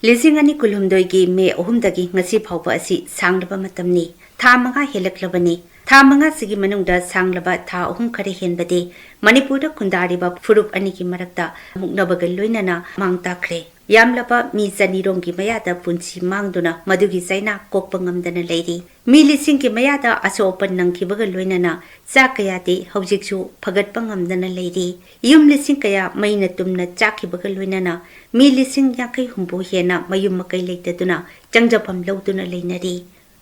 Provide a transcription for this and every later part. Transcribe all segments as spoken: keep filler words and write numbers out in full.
ꯂꯤꯁꯤꯡ ꯑꯅꯤ ꯀꯨꯟꯍꯨꯝꯗꯣꯏꯒꯤ ꯃꯦ ꯑꯍꯨꯝꯗꯒꯤ ꯉꯁꯤ ꯐꯥꯎꯕ ꯑꯁꯤ ꯁꯥꯡꯂꯕ ꯃꯇꯝꯅꯤ꯫ ꯊꯥ ꯃꯉꯥ ꯍꯦꯜꯂꯛꯂꯕꯅꯤ꯫ ꯊꯥ ꯃꯉꯥꯁꯤꯒꯤ ꯃꯅꯨꯡꯗ ꯁꯥꯡꯂꯕ ꯊꯥ ꯑꯍꯨꯝ ꯈꯔ ꯍꯦꯟꯕꯗꯤ ꯃꯅꯤꯄꯨꯔꯗ ꯈꯨꯟꯗꯥꯔꯤꯕ ꯐꯨꯔꯨꯞ ꯑꯅꯤꯒꯤ ꯃꯔꯛꯇ ꯃꯨꯛꯅꯕꯒ ꯂꯣꯏꯅꯅ ꯃꯥꯡ ꯇꯥꯛꯈ꯭ꯔꯦ꯫ ꯌꯥꯝꯂꯕ ꯃꯤ ꯆꯅꯤꯔꯣꯝꯒꯤ ꯃꯌꯥꯗ ꯄꯨꯟꯁꯤ ꯃꯥꯡꯗꯨꯅ ꯃꯗꯨꯒꯤ ꯆꯩꯅꯥ ꯀꯣꯛꯄ ꯉꯝꯗꯅ ꯂꯩꯔꯤ꯫ ꯃꯤ ꯂꯤꯁꯤꯡꯒꯤ ꯃꯌꯥꯗ ꯑꯁꯣꯛ ꯑꯄꯟ ꯅꯪꯈꯤꯕꯒ ꯂꯣꯏꯅꯅ ꯆꯥꯛ ꯀꯌꯥꯗꯤ ꯍꯧꯖꯤꯛꯁꯨ ꯐꯒꯠꯄ ꯉꯝꯗꯅ ꯂꯩꯔꯤ꯫ ꯌꯨꯝ ꯂꯤꯁꯤꯡ ꯀꯌꯥ ꯃꯩꯅ ꯇꯨꯝꯅ ꯆꯥꯛꯈꯤꯕꯒ ꯂꯣꯏꯅꯅ ꯃꯤ ꯂꯤꯁꯤꯡ ꯌꯥꯡꯈꯩ ꯍꯨꯝꯐꯨ ꯍꯦꯟꯅ ꯃꯌꯨꯝ ꯃꯀꯩ ꯂꯩꯇꯗꯨꯅ ꯆꯪꯖꯐꯝ ꯂꯧꯗꯨꯅ ꯂꯩꯅꯔꯤ꯫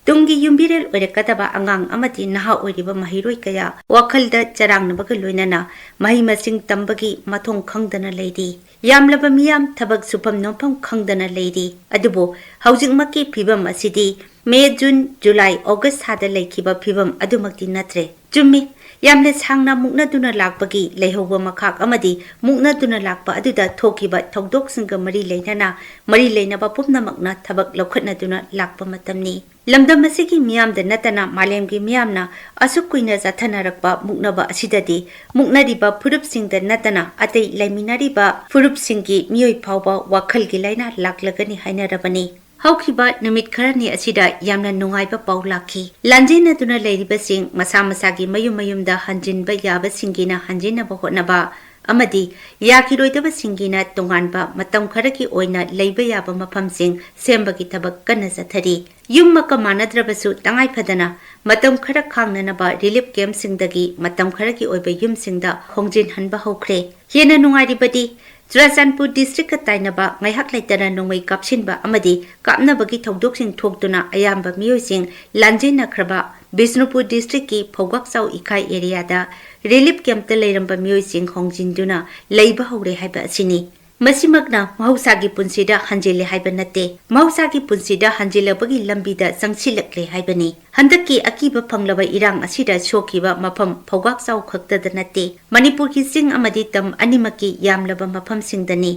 ꯇꯨꯡꯒꯤ ꯌꯨꯝꯕꯤꯔꯦꯜ ꯑꯣꯏꯔꯛꯀꯗꯕ ꯑꯉꯥꯡ ꯑꯃꯗꯤ ꯅꯍꯥ ꯑꯣꯏꯔꯤꯕ ꯃꯍꯩꯔꯣꯏ ꯀꯌꯥ ꯋꯥꯈꯜꯗ ꯆꯔꯥꯡꯅꯕꯒ ꯂꯣꯏꯅꯅ ꯃꯍꯩ ꯃꯁꯤꯡ ꯇꯝꯕꯒꯤ ꯃꯊꯣꯡ ꯈꯪꯗꯅ ꯂꯩꯔꯤ꯫ ꯌꯥꯝꯂꯕ ꯃꯤꯌꯥꯝ ꯊꯕꯛ ꯁꯨꯐꯝ ꯅꯣꯝꯐꯝ ꯈꯪꯗꯅ ꯂꯩꯔꯤ꯫ ꯑꯗꯨꯕꯨ ꯍꯧꯖꯤꯛꯃꯛꯀꯤ ꯐꯤꯕꯝ ꯑꯁꯤꯗꯤ ꯃꯦ, ꯖꯨꯟ, ꯖꯨꯂꯥꯏ, ꯑꯣꯒꯁ ꯊꯥꯗ ꯂꯩꯈꯤꯕ ꯐꯤꯕꯝ ꯑꯗꯨꯃꯛꯇꯤ ꯅꯠꯇ꯭ꯔꯦ꯫ ꯆꯨꯝꯃꯤ, ꯌꯥꯝꯅ ꯁꯥꯡꯅ ꯃꯨꯛꯅꯗꯨꯅ ꯂꯥꯛꯄꯒꯤ ꯂꯩꯍꯧꯕ ꯃꯈꯥꯛ ꯑꯃꯗꯤ ꯃꯨꯛꯅꯗꯨꯅ ꯂꯥꯛꯄ ꯑꯗꯨꯗ ꯊꯣꯛꯈꯤꯕ ꯊꯧꯗꯣꯛꯁꯤꯡꯒ ꯃꯔꯤ ꯂꯩꯅꯅ ꯃꯔꯤ ꯂꯩꯅꯕ ꯄꯨꯝꯅꯃꯛꯅ ꯊꯕꯛ ꯂꯧꯈꯠꯅꯗꯨꯅ ꯂꯥꯛꯄ ꯃꯇꯝꯅꯤ꯫ ꯂꯝꯗꯝ ꯑꯁꯤꯒꯤ ꯃꯤꯌꯥꯝꯗ ꯅꯠꯇꯅ ꯃꯥꯂꯦꯝꯒꯤ ꯃꯤꯌꯥꯝꯅ ꯑꯁꯨꯛ ꯀꯨꯏꯅ ꯆꯠꯊꯅꯔꯛꯄ ꯃꯨꯛꯅꯕ ꯑꯁꯤꯗꯗꯤ ꯃꯨꯛꯅꯔꯤꯕ ꯐꯨꯔꯨꯞꯁꯤꯡꯗ ꯅꯠꯇꯅ ꯑꯇꯩ ꯂꯩꯃꯤꯟꯅꯔꯤꯕ ꯐꯨꯔꯨꯞꯁꯤꯡꯒꯤ ꯃꯤꯑꯣꯏ ꯐꯥꯎꯕ ꯋꯥꯈꯜꯒꯤ ꯂꯥꯏꯅꯥ ꯂꯥꯛꯂꯒꯅꯤ ꯍꯥꯏꯅꯔꯕꯅꯤ꯫ ꯍꯧꯈꯤꯕ ꯅꯨꯃꯤꯠ ꯈꯔꯅꯤ ꯑꯁꯤꯗ ꯌꯥꯝꯅ ꯅꯨꯡꯉꯥꯏꯕ ꯄꯥꯎ ꯂꯥꯛꯈꯤ꯫ ꯂꯥꯟꯖꯦꯟꯅꯗꯨꯅ ꯂꯩꯔꯤꯕꯁꯤꯡ ꯃꯁꯥ ꯃꯁꯥꯒꯤ ꯃꯌꯨꯝ ꯃꯌꯨꯝꯗ ꯍꯟꯖꯤꯟꯕ ꯌꯥꯕꯁꯤꯡꯒꯤꯅ ꯍꯟꯖꯤꯟꯅꯕ ꯍꯣꯠꯅꯕ ꯑꯃꯗꯤ ꯌꯥꯈꯤꯔꯣꯏꯗꯕꯁꯤꯡꯒꯤꯅ ꯇꯣꯉꯥꯟꯕ ꯃꯇꯝ ꯈꯔꯒꯤ ꯑꯣꯏꯅ ꯂꯩꯕ ꯌꯥꯕ ꯃꯐꯝꯁꯤꯡ ꯁꯦꯝꯕꯒꯤ ꯊꯕꯛ ꯀꯟꯅ ꯆꯠꯊꯔꯤ꯫ ꯌꯨꯝꯃꯛꯀ ꯃꯥꯟꯅꯗ꯭ꯔꯕꯁꯨ ꯇꯉꯥꯏ ꯐꯗꯅ ꯃꯇꯝ ꯈꯔ ꯈꯥꯡꯅꯅꯕ ꯔꯤꯂꯤꯐ ꯀꯦꯝꯞꯁꯤꯡꯗꯒꯤ ꯃꯇꯝ ꯈꯔꯒꯤ ꯑꯣꯏꯕ ꯌꯨꯝꯁꯤꯡꯗ ꯍꯣꯡꯖꯤꯟꯍꯟꯕ ꯍꯧꯈ꯭ꯔꯦ꯫ ꯍꯦꯟꯅ ꯅꯨꯡꯉꯥꯏꯔꯤꯕꯗꯤ ꯆꯨꯔꯥꯆꯥꯟꯄꯨꯔ ꯗꯤꯁꯇ꯭ꯔꯤꯛꯀ ꯇꯥꯏꯅꯕ ꯉꯥꯏꯍꯥꯛ ꯂꯩꯇꯅ ꯅꯣꯡꯃꯩ ꯀꯥꯞꯁꯤꯟꯕ ꯑꯃꯗꯤ ꯀꯥꯞꯅꯕꯒꯤ ꯊꯧꯗꯣꯛꯁꯤꯡ ꯊꯣꯛꯇꯨꯅ ꯑꯌꯥꯝꯕ ꯃꯤꯑꯣꯏꯁꯤꯡ ꯂꯥꯟꯖꯦꯟꯅꯈ꯭ꯔꯕ ꯕꯤꯁꯅꯨꯄꯨꯔ ꯗꯤꯁꯇ꯭ꯔꯤꯛꯀꯤ ꯐꯧꯒꯥꯛꯆꯥꯎ ꯏꯀꯥꯏ ꯑꯦꯔꯤꯌꯥꯗ ꯔꯤꯂꯤꯐ ꯀꯦꯝꯞꯇ ꯂꯩꯔꯝꯕ ꯃꯤꯑꯣꯏꯁꯤꯡ ꯍꯣꯡꯖꯤꯟꯗꯨꯅ ꯂꯩꯕ ꯍꯧꯔꯦ ꯍꯥꯏꯕ ꯑꯁꯤꯅꯤ꯫ ꯃꯁꯤꯃꯛꯅ ꯃꯍꯧꯁꯥꯒꯤ ꯄꯨꯟꯁꯤꯗ ꯍꯟꯖꯤꯜꯂꯦ ꯍꯥꯏꯕ ꯅꯠꯇꯦ, ꯃꯍꯧꯁꯥꯒꯤ ꯄꯨꯟꯁꯤꯗ ꯍꯟꯖꯤꯜꯂꯛꯄꯒꯤ ꯂꯝꯕꯤꯗ ꯆꯪꯁꯤꯜꯂꯛꯂꯦ ꯍꯥꯏꯕꯅꯤ꯫ ꯍꯟꯗꯛꯀꯤ ꯑꯀꯤꯕ ꯐꯪꯂꯕ ꯏꯔꯥꯡ ꯑꯁꯤꯗ ꯁꯣꯛꯈꯤꯕ ꯃꯐꯝ ꯐꯧꯒꯥꯛꯆꯥꯎ ꯈꯛꯇꯗ ꯅꯠꯇꯦ, ꯃꯅꯤꯄꯨꯔꯒꯤ ꯆꯤꯡ ꯑꯃꯗꯤ ꯇꯝ ꯑꯅꯤꯃꯛꯀꯤ ꯌꯥꯝꯂꯕ ꯃꯐꯝꯁꯤꯡꯗꯅꯤ꯫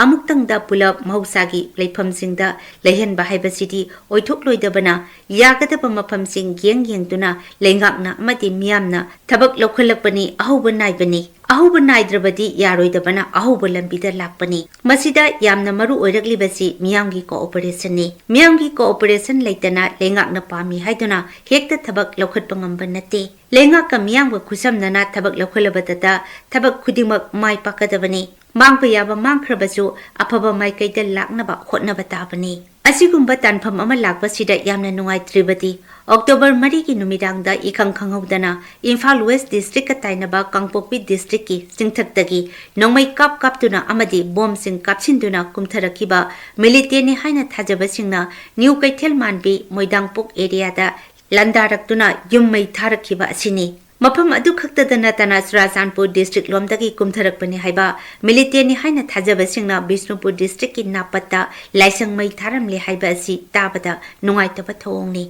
ꯑꯃꯨꯛꯇꯪꯗ ꯄꯨꯂꯞ ꯃꯍꯧꯁꯥꯒꯤ ꯂꯩꯐꯝꯁꯤꯡꯗ ꯂꯩꯍꯟꯕ ꯍꯥꯏꯕꯁꯤꯗꯤ ꯑꯣꯏꯊꯣꯛꯂꯣꯏꯗꯕꯅ, ꯌꯥꯒꯗꯕ ꯃꯐꯝꯁꯤꯡ ꯌꯦꯡ ꯌꯦꯡꯗꯨꯅ ꯂꯩꯉꯥꯛꯅ ꯑꯃꯗꯤ ꯃꯤꯌꯥꯝꯅ ꯊꯕꯛ ꯂꯧꯈꯠꯂꯛꯄꯅꯤ, ꯑꯍꯧꯕ ꯅꯥꯏꯕꯅꯤ꯫ ꯑꯍꯧꯕ ꯅꯥꯏꯗ꯭ꯔꯕꯗꯤ ꯌꯥꯔꯣꯏꯗꯕꯅ ꯑꯍꯧꯕ ꯂꯝꯕꯤꯗ ꯂꯥꯛꯄꯅꯤ꯫ ꯃꯁꯤꯗ ꯌꯥꯝꯅ ꯃꯔꯨ ꯑꯣꯏꯔꯛꯂꯤꯕꯁꯤ ꯃꯤꯌꯥꯝꯒꯤ cooperation ꯅꯤ꯫ ꯃꯤꯌꯥꯝꯒꯤ cooperation ꯂꯩꯇꯅ ꯂꯩꯉꯥꯛꯅ ꯄꯥꯝꯃꯤ ꯍꯥꯏꯗꯨꯅ ꯍꯦꯛꯇ ꯊꯕꯛ ꯂꯧꯈꯠꯄ ꯉꯝꯕ ꯅꯠꯇꯦ꯫ ꯂꯩꯉꯥꯛꯀ ꯃꯤꯌꯥꯝꯒ ꯈꯨꯠꯁꯝꯅꯅ ꯊꯕꯛ ꯂꯧꯈꯠꯂꯕꯗꯇ ꯊꯕꯛ ꯈꯨꯗꯤꯡꯃꯛ ꯃꯥꯏ ꯄꯥꯛꯀꯗꯕꯅꯤ꯫ ꯃꯥꯡꯕ ꯌꯥꯕ ꯃꯥꯡꯈ꯭ꯔꯕꯁꯨ ꯑꯐꯕ ꯃꯥꯏꯀꯩꯗ ꯂꯥꯛꯅꯕ ꯍꯣꯠꯅꯕ ꯇꯥꯕꯅꯤ꯫ ꯑꯁꯤꯒꯨꯝꯕ ꯇꯥꯟꯐꯝ ꯑꯃ ꯂꯥꯛꯄꯁꯤꯗ ꯌꯥꯝꯅ ꯅꯨꯡꯉꯥꯏꯇ꯭ꯔꯤꯕꯗꯤ, October ꯃꯔꯤꯒꯤ ꯅꯨꯃꯤꯗꯥꯡꯗ ꯏꯈꯪ ꯈꯪꯍꯧꯗꯅ ꯏꯝꯐꯥꯜ West District ꯀ ꯇꯥꯏꯅꯕ ꯀꯥꯡꯄꯣꯛꯄꯤ District ꯀꯤ ꯆꯤꯡꯊꯛꯇꯒꯤ ꯅꯣꯡꯃꯩ ꯀꯥꯞ ꯀꯥꯞꯇꯨꯅ ꯑꯃꯗꯤ ꯕꯣꯝꯁꯤꯡ ꯀꯥꯞꯁꯤꯟꯗꯨꯅ ꯀꯨꯝꯊꯔꯛꯈꯤꯕ militant ꯅꯤ ꯍꯥꯏꯅ ꯊꯥꯖꯕꯁꯤꯡꯅ ꯅ꯭ꯌꯨ ꯀꯩꯊꯦꯜ ꯃꯥꯟꯕꯤ ꯃꯣꯏꯗꯥꯡꯄꯣꯛ area ꯗ ꯂꯥꯟꯗꯥꯔꯛꯇꯨꯅ ꯌꯨꯝ ꯃꯩ ꯊꯥꯔꯛꯈꯤꯕ ꯑꯁꯤꯅꯤ꯫ ꯃꯐꯝ ꯑꯗꯨ ꯈꯛꯇꯗ ꯅꯠꯇꯅ ꯆꯨꯔꯥꯆꯥꯟꯄꯨꯔ District ꯂꯣꯝꯗꯒꯤ ꯀꯨꯝꯊꯔꯛꯄꯅꯤ ꯍꯥꯏꯕ militant ꯅꯤ ꯍꯥꯏꯅ ꯊꯥꯖꯕꯁꯤꯡꯅ ꯕꯤꯁꯅꯨꯄꯨꯔ District ꯀꯤ ꯅꯥꯄꯠꯇ ꯂꯥꯏꯁꯪ ꯃꯩ ꯊꯥꯔꯝꯂꯦ ꯍꯥꯏꯕ ꯑꯁꯤ ꯇꯥꯕꯗ ꯅꯨꯡꯉꯥꯏꯇꯕ ꯊꯧꯑꯣꯡꯅꯤ꯫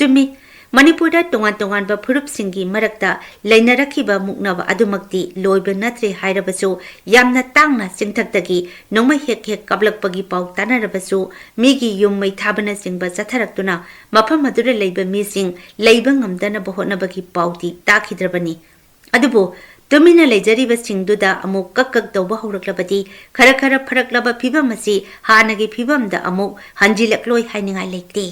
ꯆꯨꯝꯃꯤ, ꯃꯅꯤꯄꯨꯔꯗ ꯇꯣꯉꯥꯟ ꯇꯣꯉꯥꯟꯕ ꯐꯨꯔꯨꯞꯁꯤꯡꯒꯤ ꯃꯔꯛꯇ ꯂꯩꯅꯔꯛꯈꯤꯕ ꯃꯨꯛꯅꯕ ꯑꯗꯨꯃꯛꯇꯤ ꯂꯣꯏꯕ ꯅꯠꯇ꯭ꯔꯦ ꯍꯥꯏꯔꯕꯁꯨ, ꯌꯥꯝꯅ ꯇꯥꯡꯅ ꯆꯤꯡꯊꯛꯇꯒꯤ ꯅꯣꯡꯃꯩ ꯍꯦꯛ ꯍꯦꯛ ꯀꯥꯞꯂꯛꯄꯒꯤ ꯄꯥꯎ ꯇꯥꯅꯔꯕꯁꯨ, ꯃꯤꯒꯤ ꯌꯨꯝ ꯃꯩ ꯊꯥꯕꯅꯆꯤꯡꯕ ꯆꯠꯊꯔꯛꯇꯨꯅ ꯃꯐꯝ ꯑꯗꯨꯗ ꯂꯩꯕ ꯃꯤꯁꯤꯡ ꯂꯩꯕ ꯉꯝꯗꯅꯕ ꯍꯣꯠꯅꯕꯒꯤ ꯄꯥꯎꯗꯤ ꯇꯥꯈꯤꯗ꯭ꯔꯕꯅꯤ꯫ ꯑꯗꯨꯕꯨ ꯇꯨꯃꯤꯟꯅ ꯂꯩꯖꯔꯤꯕꯁꯤꯡꯗꯨꯗ ꯑꯃꯨꯛ ꯀꯛ ꯀꯛ ꯇꯧꯕ ꯍꯧꯔꯛꯂꯕꯗꯤ, ꯈꯔ ꯈꯔ ꯐꯔꯛꯂꯕ ꯐꯤꯕꯝ ꯑꯁꯤ ꯍꯥꯟꯅꯒꯤ ꯐꯤꯕꯝꯗ ꯑꯃꯨꯛ ꯍꯟꯖꯤꯜꯂꯛꯂꯣꯏ ꯍꯥꯏꯅꯤꯡꯉꯥꯏ ꯂꯩꯇꯦ꯫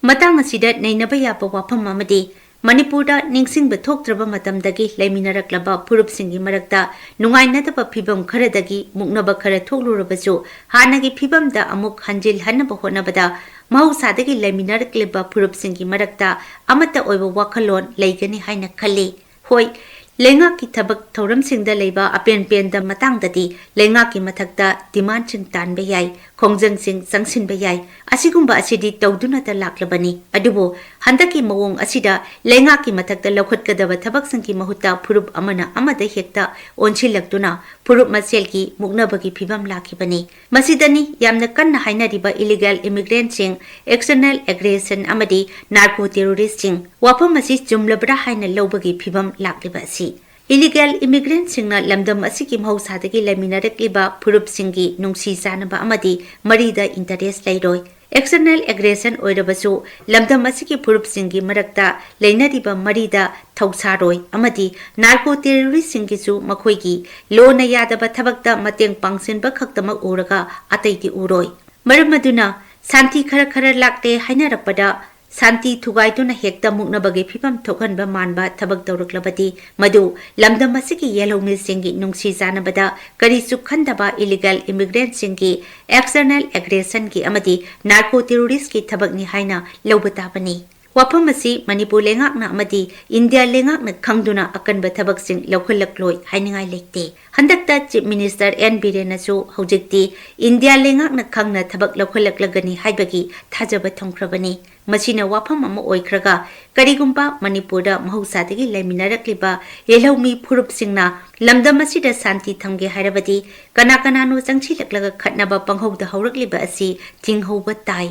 ꯃꯇꯥꯡ ꯑꯁꯤꯗ ꯅꯩꯅꯕ ꯌꯥꯕ ꯋꯥꯐꯝ ꯑꯃꯗꯤ, ꯃꯅꯤꯄꯨꯔꯗ ꯅꯤꯡꯁꯤꯡꯕ ꯊꯣꯛꯇ꯭ꯔꯕ ꯃꯇꯝꯗꯒꯤ ꯂꯩꯃꯤꯟꯅꯔꯛꯂꯕ ꯐꯨꯔꯨꯞꯁꯤꯡꯒꯤ ꯃꯔꯛꯇ ꯅꯨꯡꯉꯥꯏꯅꯗꯕ ꯐꯤꯕꯝ ꯈꯔꯗꯒꯤ ꯃꯨꯛꯅꯕ ꯈꯔ ꯊꯣꯛꯂꯨꯔꯕꯁꯨ, ꯍꯥꯟꯅꯒꯤ ꯐꯤꯕꯝꯗ ꯑꯃꯨꯛ ꯍꯟꯖꯤꯜꯍꯟꯅꯕ ꯍꯣꯠꯅꯕꯗ ꯃꯍꯧꯁꯥꯗꯒꯤ ꯂꯩꯃꯤꯟꯅꯔꯛꯂꯤꯕ ꯐꯨꯔꯨꯞꯁꯤꯡꯒꯤ ꯃꯔꯛꯇ ꯑꯃꯠꯇ ꯑꯣꯏꯕ ꯋꯥꯈꯜꯂꯣꯟ ꯂꯩꯒꯅꯤ ꯍꯥꯏꯅ ꯈꯜꯂꯤ꯫ ꯍꯣꯏ, ꯂꯩꯉꯥꯛꯀꯤ ꯊꯕꯛ ꯊꯧꯔꯝꯁꯤꯡꯗ ꯂꯩꯕ ꯑꯄꯦꯟ ꯄꯦꯟꯗ ꯃꯇꯥꯡꯗꯗꯤ ꯂꯩꯉꯥꯛꯀꯤ ꯃꯊꯛꯇ demandꯁꯤꯡ ꯇꯥꯟꯕ ꯌꯥꯏ, ꯈꯣꯡꯖꯪꯁꯤꯡ ꯆꯪꯁꯤꯟꯕ ꯌꯥꯏ꯫ ꯑꯁꯤꯒꯨꯝꯕ ꯑꯁꯤꯗꯤ ꯇꯧꯗꯨꯅꯇ ꯂꯥꯛꯂꯕꯅꯤ꯫ ꯑꯗꯨꯕꯨ ꯍꯟꯗꯛꯀꯤ ꯃꯑꯣꯡ ꯑꯁꯤꯗ ꯂꯩꯉꯥꯛꯀꯤ ꯃꯊꯛꯇ ꯂꯧꯈꯠꯀꯗꯕ ꯊꯕꯛꯁꯤꯡꯒꯤ ꯃꯍꯨꯠꯇ ꯐꯨꯔꯨꯞ ꯑꯃꯅ ꯑꯃꯗ ꯍꯦꯛꯇ ꯑꯣꯟꯁꯤꯜꯂꯛꯇꯨꯅ ꯐꯨꯔꯨꯞ ꯃꯁꯦꯜꯒꯤ ꯃꯨꯛꯅꯕꯒꯤ ꯐꯤꯕꯝ ꯂꯥꯛꯈꯤꯕꯅꯤ꯫ ꯃꯁꯤꯗꯅꯤ ꯌꯥꯝꯅ ꯀꯟꯅ ꯍꯥꯏꯅꯔꯤꯕ illegal immigrantꯁꯤꯡ, external aggressor ꯑꯃꯗꯤ narco terroristꯁꯤꯡ꯫ ꯋꯥꯐꯝ ꯑꯁꯤ ꯆꯨꯝꯂꯕ꯭ꯔꯥ ꯍꯥꯏꯅ ꯂꯧꯕꯒꯤ ꯐꯤꯕꯝ ꯂꯥꯛꯂꯤꯕ ꯑꯁꯤ꯫ Illegal immigrantꯁꯤꯡꯅ ꯂꯝꯗꯝ ꯑꯁꯤꯒꯤ ꯃꯍꯧꯁꯥꯗꯒꯤ ꯂꯩꯃꯤꯟꯅꯔꯛꯂꯤꯕ ꯐꯨꯔꯨꯞꯁꯤꯡꯒꯤ ꯅꯨꯡꯁꯤ ꯆꯥꯟꯅꯕ ꯑꯃꯗꯤ ꯃꯔꯤꯗ interest ꯂꯩꯔꯣꯏ꯫ External aggression ꯑꯣꯏꯔꯕꯁꯨ ꯂꯝꯗꯝ ꯑꯁꯤꯒꯤ ꯐꯨꯔꯨꯞꯁꯤꯡꯒꯤ ꯃꯔꯛꯇ ꯂꯩꯅꯔꯤꯕ ꯃꯔꯤꯗ ꯊꯧꯁꯥꯔꯣꯏ ꯑꯃꯗꯤ narco terroristꯁꯤꯡꯒꯤꯁꯨ ꯃꯈꯣꯏꯒꯤ ꯂꯣꯅ ꯌꯥꯗꯕ ꯊꯕꯛꯇ ꯃꯇꯦꯡ ꯄꯥꯡꯁꯤꯟꯕ ꯈꯛꯇꯃꯛ ꯎꯔꯒ ꯑꯇꯩꯗꯤ ꯎꯔꯣꯏ꯫ ꯃꯔꯝ ꯑꯗꯨꯅ ꯁꯥꯟꯇꯤ ꯈꯔ ꯈꯔ ꯂꯥꯛꯂꯦ ꯍꯥꯏꯅꯔꯛꯄꯗ ꯁꯥꯟꯇꯤ ꯊꯨꯒꯥꯏꯗꯨꯅ ꯍꯦꯛꯇ ꯃꯨꯛꯅꯕꯒꯤ ꯐꯤꯕꯝ ꯊꯣꯛꯍꯟꯕ ꯃꯥꯟꯕ ꯊꯕꯛ ꯇꯧꯔꯛꯂꯕꯗꯤ ꯃꯗꯨ ꯂꯝꯗꯝ ꯑꯁꯤꯒꯤ ꯌꯦꯜꯍꯧꯃꯤꯁꯤꯡꯒꯤ ꯅꯨꯡꯁꯤ ꯆꯥꯟꯅꯕꯗ ꯀꯔꯤꯁꯨ ꯈꯟꯗꯕ illegal immigrantꯁꯤꯡꯒꯤ external aggressionꯒꯤ ꯑꯃꯗꯤ narco terroristꯀꯤ ꯊꯕꯛꯅꯤ ꯍꯥꯏꯅ ꯂꯧꯕ ꯇꯥꯕꯅꯤ꯫ ꯋꯥꯐꯝ ꯑꯁꯤ ꯃꯅꯤꯄꯨꯔ ꯂꯩꯉꯥꯛꯅ ꯑꯃꯗꯤ ꯏꯟꯗꯤꯌꯥ ꯂꯩꯉꯥꯛꯅ ꯈꯪꯗꯨꯅ ꯑꯀꯟꯕ ꯊꯕꯛꯁꯤꯡ ꯂꯧꯈꯠꯂꯛꯂꯣꯏ ꯍꯥꯏꯅꯤꯡꯉꯥꯏ ꯂꯩꯇꯦ꯫ ꯍꯟꯗꯛꯇ Chief Minister N ꯕꯤꯔꯦꯟꯅꯁꯨ ꯍꯧꯖꯤꯛꯇꯤ ꯏꯟꯗꯤꯌꯥ ꯂꯩꯉꯥꯛꯅ ꯈꯪꯅ ꯊꯕꯛ ꯂꯧꯈꯠꯂꯛꯂꯒꯅꯤ ꯍꯥꯏꯕꯒꯤ ꯊꯥꯖꯕ ꯊꯝꯈ꯭ꯔꯕꯅꯤ꯫ ꯃꯁꯤꯅ ꯋꯥꯐꯝ ꯑꯃ ꯑꯣꯏꯈ꯭ꯔꯒ, ꯀꯔꯤꯒꯨꯝꯕ ꯃꯅꯤꯄꯨꯔꯗ ꯃꯍꯧꯁꯥꯗꯒꯤ ꯂꯩꯃꯤꯟꯅꯔꯛꯂꯤꯕ ꯌꯦꯜꯍꯧꯃꯤ ꯐꯨꯔꯨꯞꯁꯤꯡꯅ ꯂꯝꯗꯝ ꯑꯁꯤꯗ ꯁꯥꯟꯇꯤ ꯊꯝꯒꯦ ꯍꯥꯏꯔꯕꯗꯤ ꯀꯅꯥ ꯀꯅꯥꯅꯣ ꯆꯪꯁꯤꯜꯂꯛꯂꯒ ꯈꯠꯅꯕ ꯄꯪꯍꯧꯗ ꯍꯧꯔꯛꯂꯤꯕ ꯑꯁꯤ ꯊꯤꯡꯍꯧꯕ ꯇꯥꯏ꯫